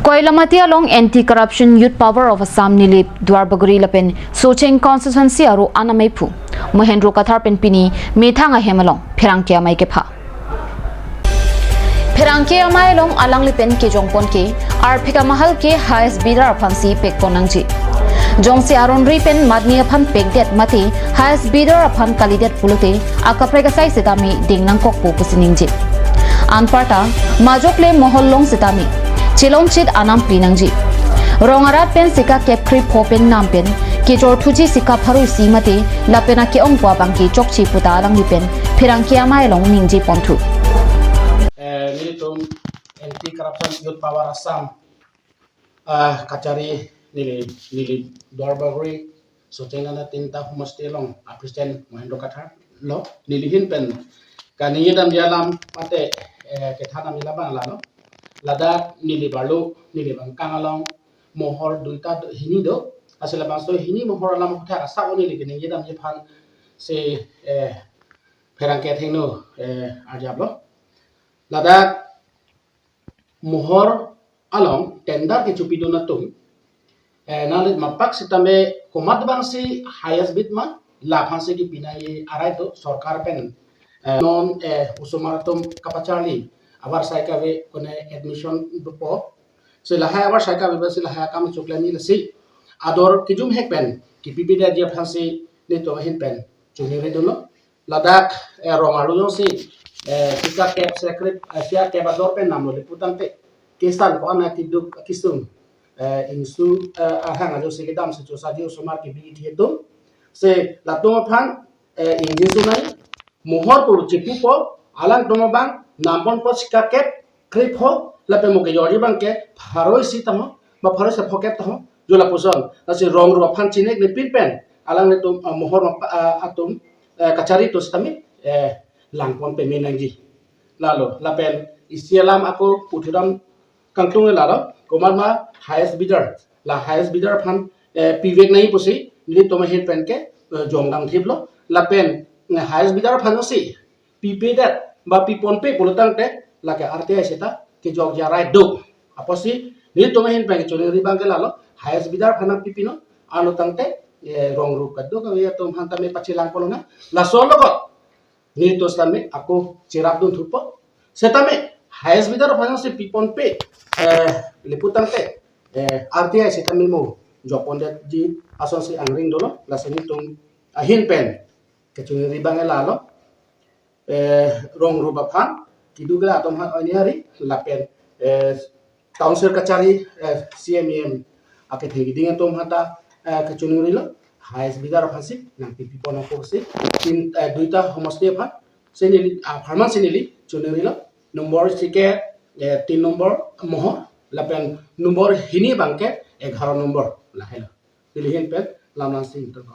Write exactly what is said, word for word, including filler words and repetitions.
Koilamati along Anti Corruption Youth Power of Assam Nilip Duarbagori lapen Socheng constituency aro an ameiphu Mohendro Kathar pen pini methang ahem along pherangke amei kepha. Pherangke amei along alangli pen kejongpon ke arphek amahal ke highest bidder aphansi pekpon nangji. Jongsi aron ri pen matni aphan pekdet mate highest bidder aphan kalidet pulote akaprek asai sitame ding nangkokpo pusi ningje. Anparta majok le mohor along sitame chelongchit anam pli nangji. Rong arat pen sika kep krepho pen nam pen kechorthuji sika pharo isi mate lapen ake-ong ko abang ke chokche puta alangli pen pherangke amei along ningje ponthu. Eh, nelitum Anti Corruption Youth Power Assam, ah, kachari neli, neli Duarbagori, Socheng ana tinta homestay along a President Mohendro Kathar lo, neli ahin pen kaningje damji alam mate, eh, kethan damji alam abang lalo. Ladak neli barlo, neli bangkang along mohor duita do, hini do. Lasi labangso hini mohor alam aphuthak asap neli kaningje damji aphan si, eh, pherangke athengno, eh, arjaplo. Ladak mohor along tender kechopidun atum, eh, nanglit mapak sitame komat abangsi highest bid ma, laphansi kepi nangji arai do sorkar pen. Eh, non, eh, osomar atum kapacharli, abar sai kave kone admission dopo. Si lahai abar sai kave si lahai akam choklemji lasi ador kejumhek pen kepi bidetji aphansi nelitum ahin pen choningri dunlo. Ladak, eh, rong arlo jongsi, eh, sika kep sekrep, eh, sika kep ador pen namlo le putangte, kesan ko-an keduk kesung, eh, ingsu, eh, ahang ajo si kedam si chosaji osomar kebi ithi atum. Si latum aphan, eh, ingje sunai, mohor pur chipupo, alangtum abang namponpo sika kep krepho, lapen mo kejorji abang ke pharo isi tangho, ba pharo isi phokep tangho, jo lapuson. Lasi rong rup aphan chinek nepin pen alanglitum, ah, mohor ma, ah, atum, eh, kachari atum sitame, eh, langpon peme nangji. Lalo, lapen isi alam ako puthudam kangtung lalo, komat ma highest bidder, la highest bidder aphan, eh, pivek nangji pusi nelitum ahin pen ke, eh, jongdam thiplo, lapen, eh, highest bidder aphan si pipedet ba piponpe pulotangte lake R T I seta kejokji arai do. Apotsi nelitum ahin pen kechoningri abang ke lalo, highest bidder aphan nangpipi non, ano tangte, eh, rong rup kadokave atum aphan tame pachelangpo lonang. Laso alogot nelitum sitame ako cherap dunthupo. Setame highest bidder aphan si piponpe, eh, le putangte, eh, R T I sitame mo jokpondetji asonsi angring dolo. Lasi nelitum ahin pen kechoningri abang ke lalo, eh, rong rup aphan keduk la atum aphan oini hari lapen, eh, council kachari, eh, C M E M akethe keding atum aphanta, eh, kechoningrilo, highest bidder aphansi nangpipi pon nangpo si, tin, eh, duita homestay aphan, si neli, ah, apharman si neli choningrilo, nombor isi ke, eh, tin nombor mohor, lapen nombor hini abang ke egharo nombor, lahailo. Neli ahin pen lam nangsi ingtong.